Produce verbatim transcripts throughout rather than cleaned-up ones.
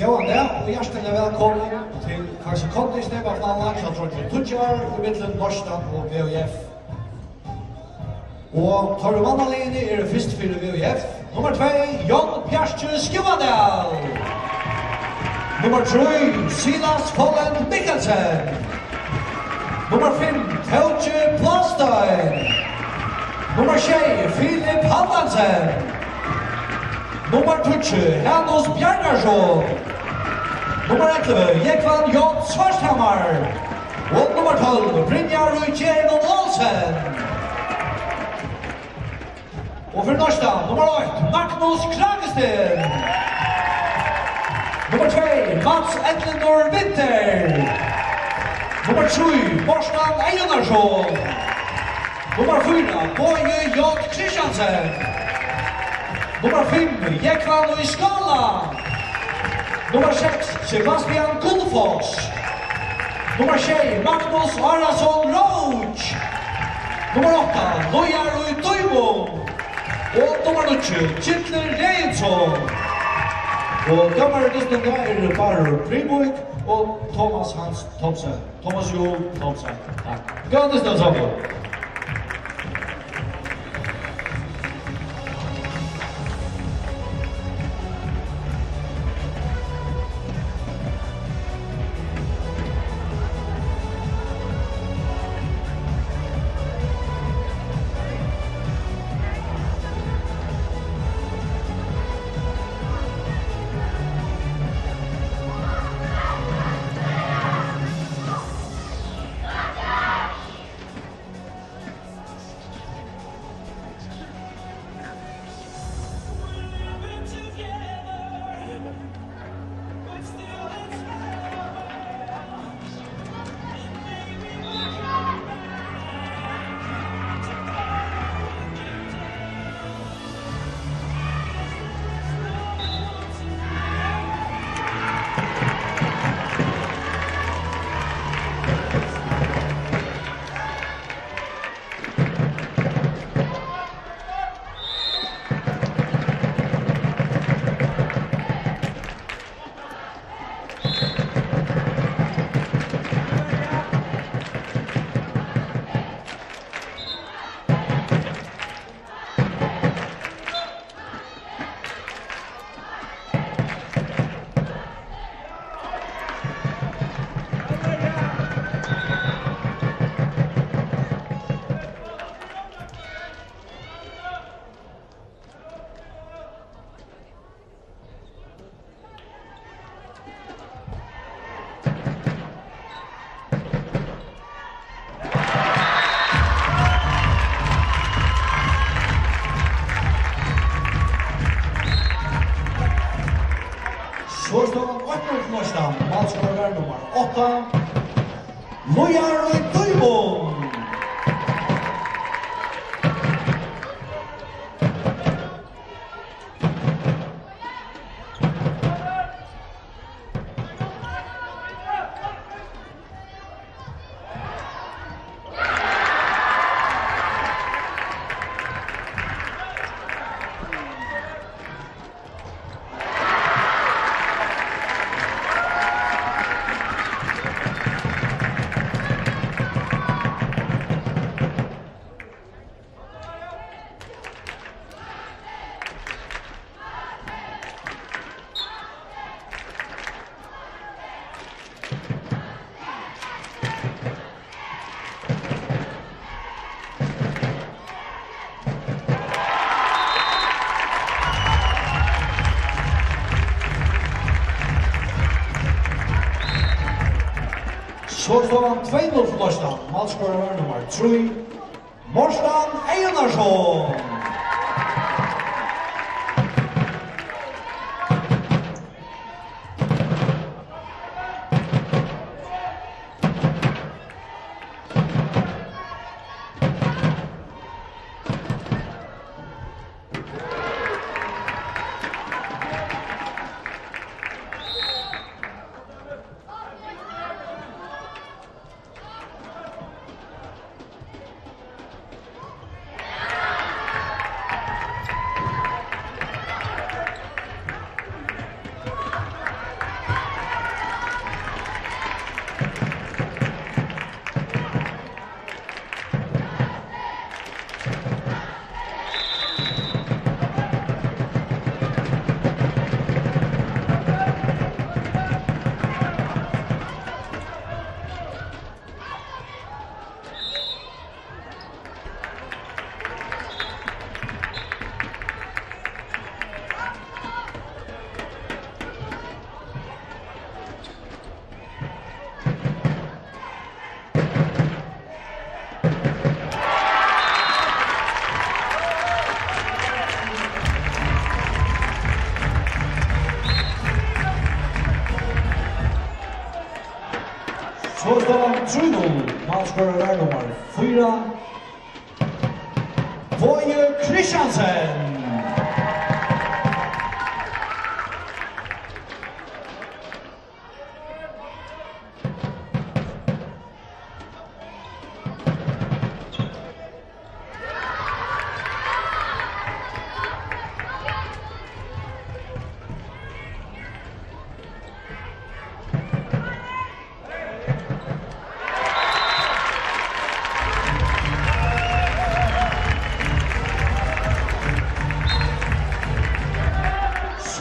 Góðan dag og hjartaliga vælkomin til Faxe Kondi steypafinaluna hjá dreingjum tíggju ár ímillum Neistan og V H F. Og teir í mannaliðini eru fyrst fyri V H F, nummar tvey, Jón Bjarki Skúadal. Nummar trý, Silas Follen Mikkelsen. Nummar fimm, Tóki Plástein. Nummar sjey, Filip Handansen. Nummar tíggju, Hanus Bjarnarsson. Nummar ellivu, Jógvan J Svarthamar. Og nummar tólv, Brynjar Rúi Kjærulv Olsen. Og fyri Neistan, nummar eitt, Magnus Kragesteen. Nummar tvey, Mats Edlindur Winther. Nummar trý, Mortan Eyjunarson. Nummar fýra, Bogi J Christiansen. Nummar fimm, Jógvan í Skála. Nummar seks, Sebastian Gullfoss. Nummar sjey, Magnus Arason Roach. Nummar átta, Loyar í Dímun. Og nummar níggju, Kitli Regensson. Og dómarar í dystinum eru Bárður Brynvík og Thomas Hans Thomsen. Thomas Juul Thomsen. Takk. Góðan dystin, saman. So er staðan eitt null til Neistan. Málskorarar nummar átta, Loyar í Dímun. So er staðan tvey null til Neistan. Málskorarar nummar trý, Mortan Eyjunarson. So staðan trý null. Málskorarar nummar fýra, Bogi Christiansen.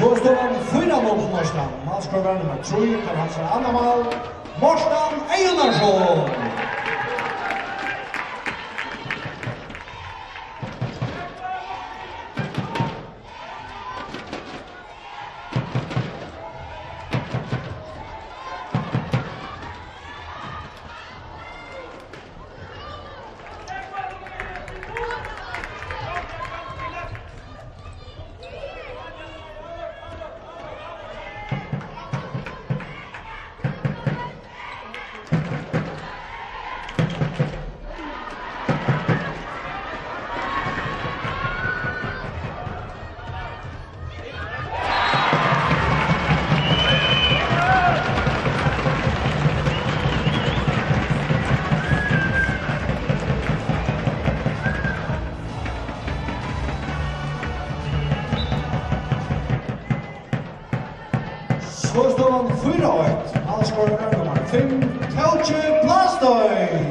So staðan fýra null til Mortan. Málskorarar nummar trý, tað er hansara annað mál. Mortan Eyðunarson. So staðan fýra eitt. Málskorarar nummar fimm, Tóki Blástein.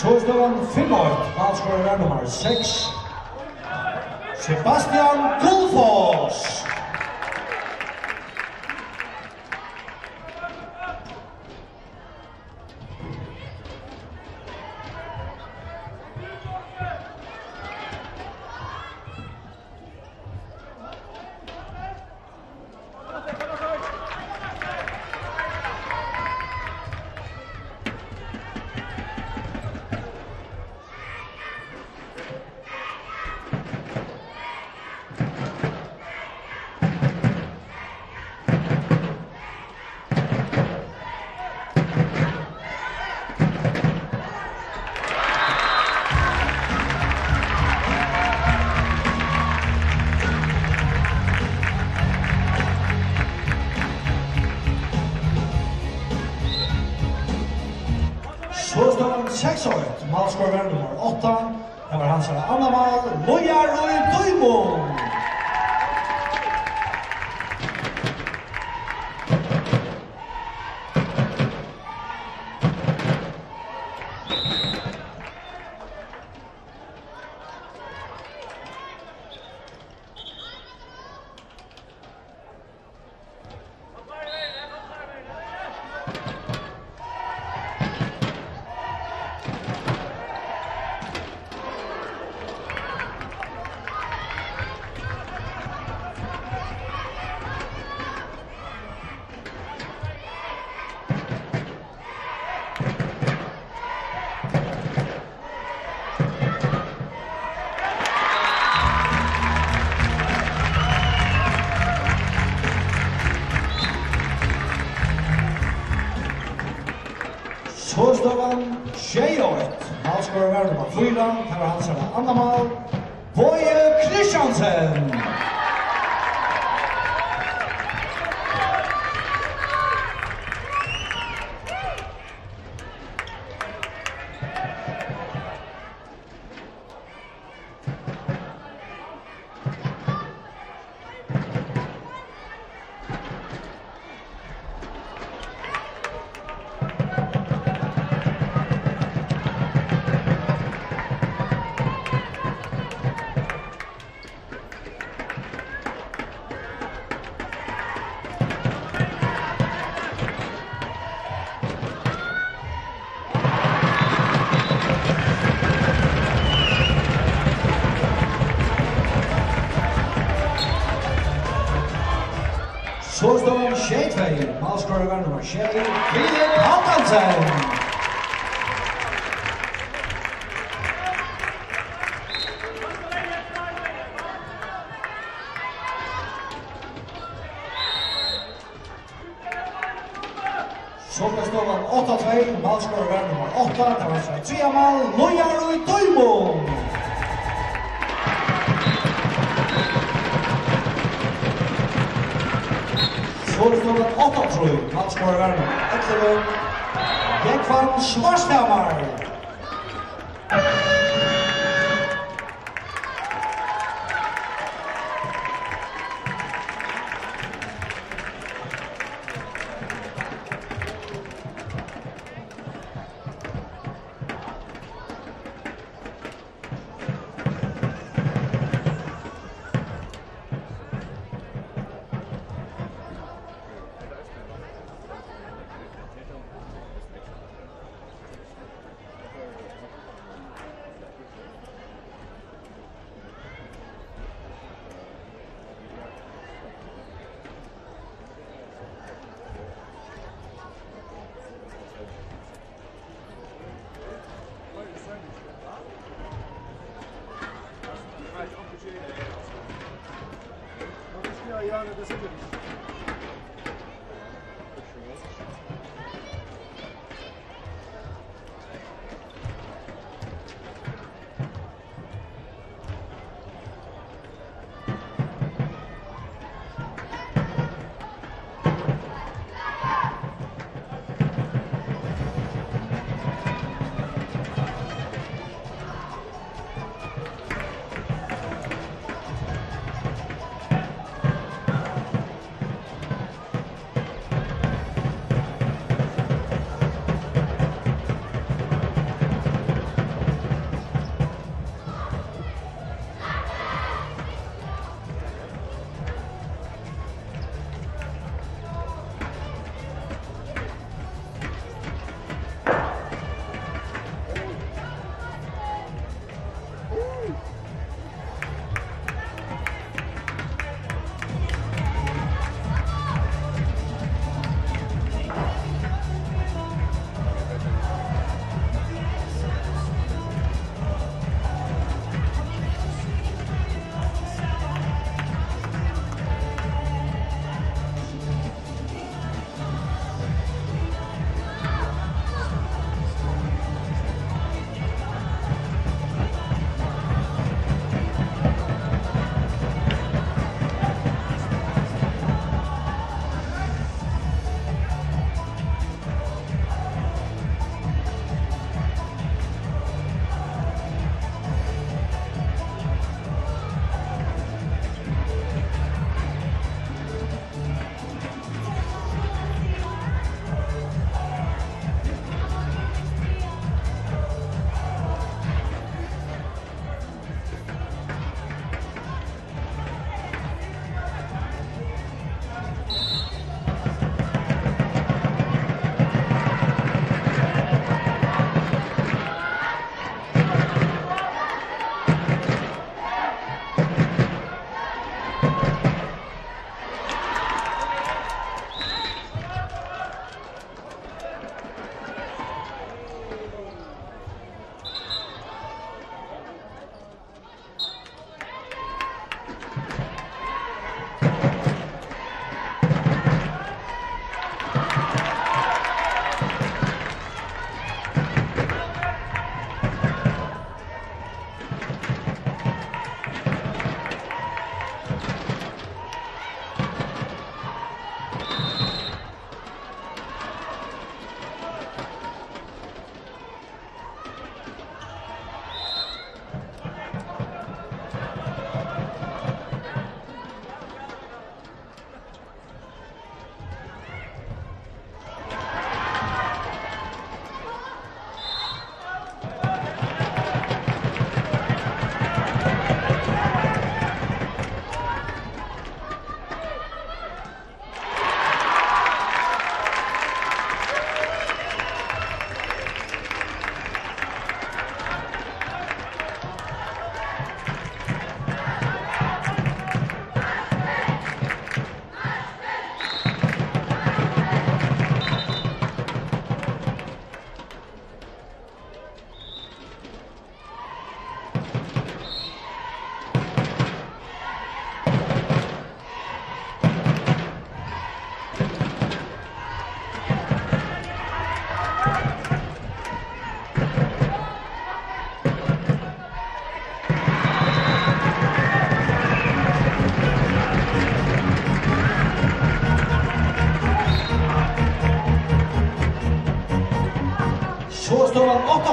So staðan fimm eitt. Málskorarar nummar seks, Sebastian Gullfoss. So staðan seks eitt. Málskorarar nummar átta, tað var hansara annað mál, Líðará Dímun. So staðan sjey eitt. Málskorarar nummar fýra, tað var hansara annað mál, Bogi Christiansen. So stóð sjey tvey, málskorarar nummar sjey, Filip Haldorsen. So bleiv støðan átta tvey, málskorarar nummar átta, tað var so triðja mál, Líðar í Dímun. So bleiv støðan átta trý, málskorarar nummar ellivu, Jógvan Schwarzhammer.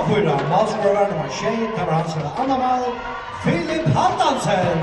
Fýra, málskorarar nummar sjey, tað var hansara annað mál, Filip Haldamsen.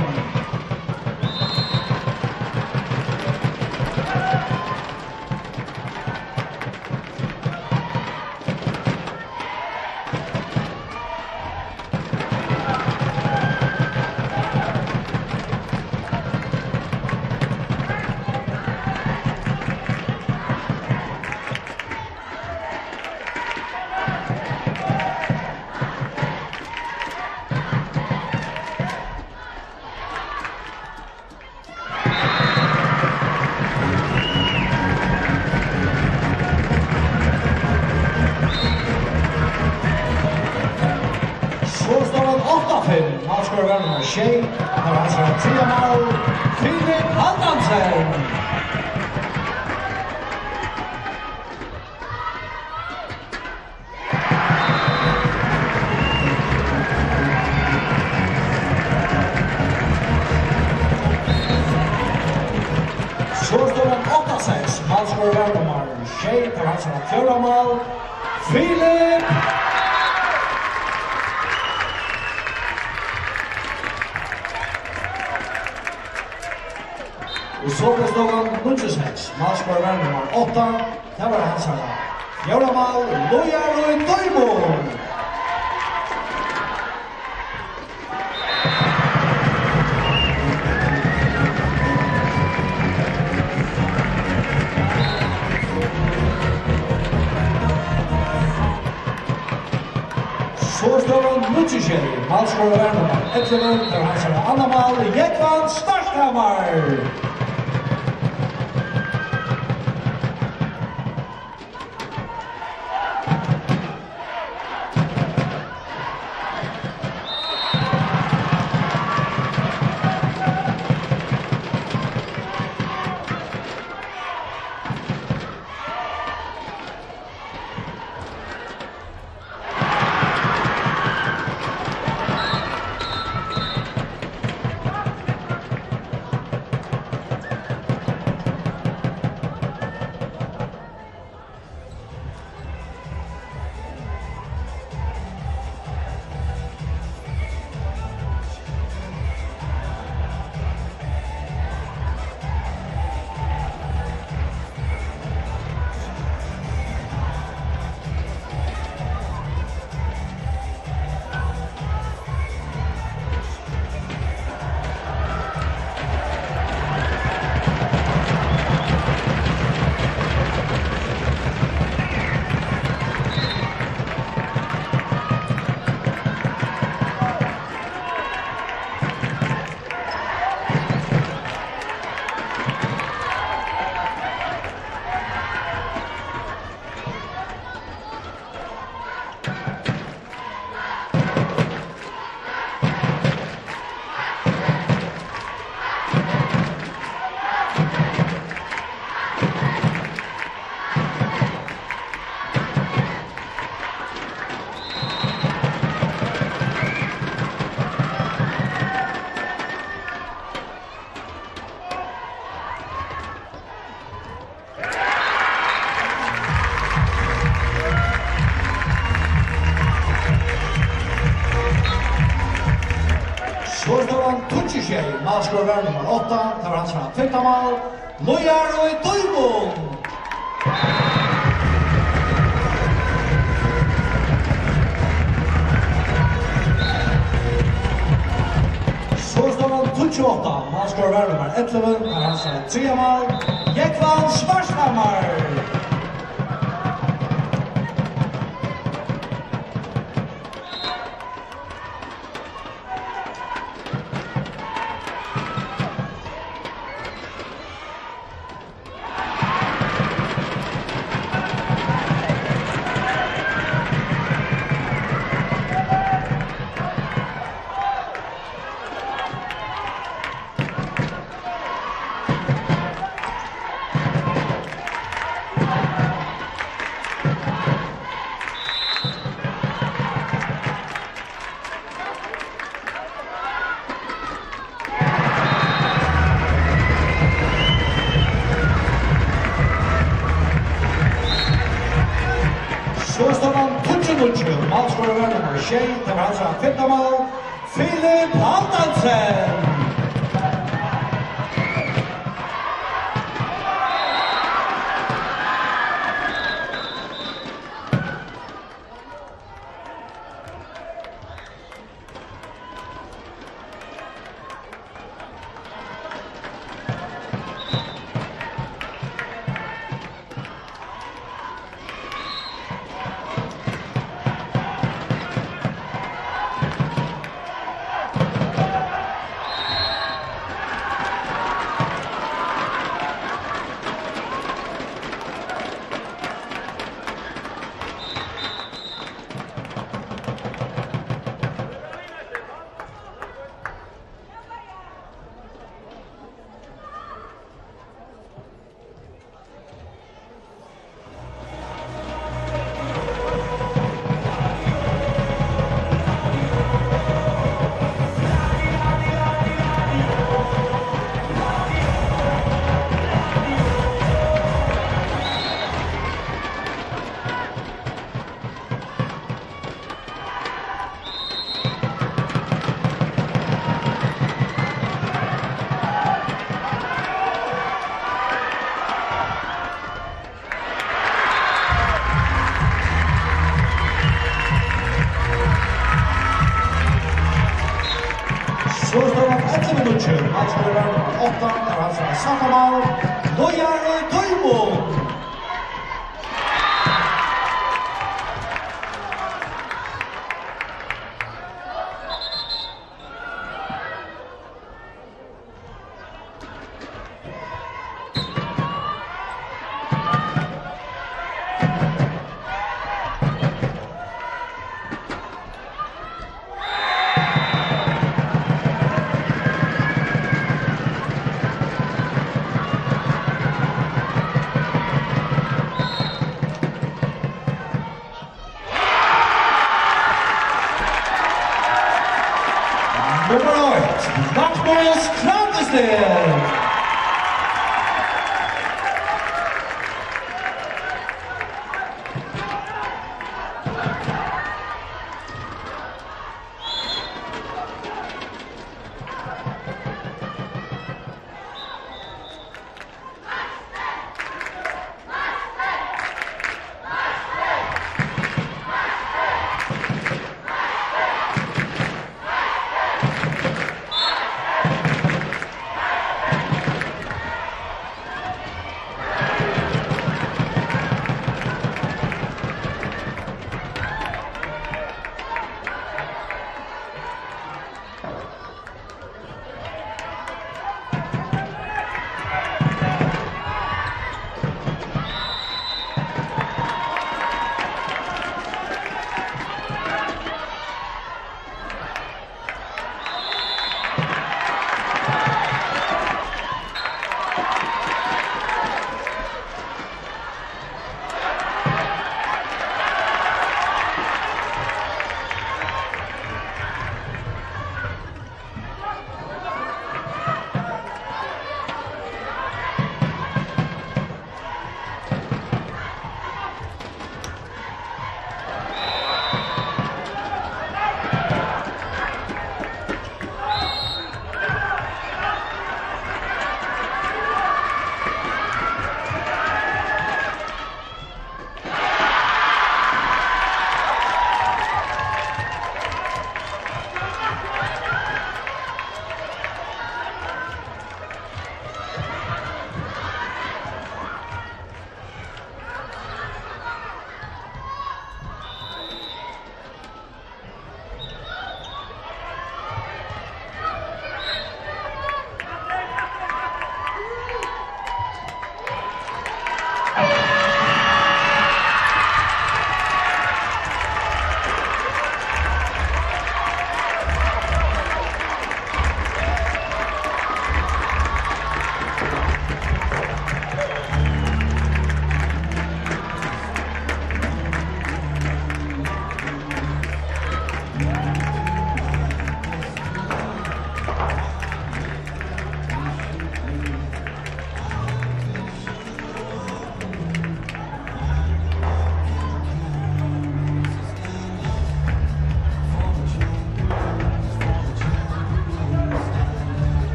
So stóð hann átta fimm. Málskorarar nummar sjey, tað var hansara triðja mál, Filip Haldamsen. So stóð hann átta seks. Málskorarar nummar sjey, tað var hansara fjórða mál, Filip. Og so stóð hann níggju seks. Málskorarar nummar átta, tað var hansara fjórða mál, Loyar í Dímun. So stóð hann níggju sjey. Málskorarar nummar ellivu, tað var hansara annað mál, Jógvan Svarthamar. So stóð hann tíggju sjey, málskorarar nummar átta, tað var hansara fimta mál, Loyar í Dímun. So stóð hann tíggju átta, málskorarar nummar ellivu, tað var hansara triðja mál, Jógvan Svarthamar. Sjey, tekur hann sær fimta mál, Filip Haldalsen. So er staðan ellivu níggju. Málsmaðurin er nummer átta, tað er hann sum er sett á mál. Loyar Dímun. Nummar eitt, Magnus Kranestad.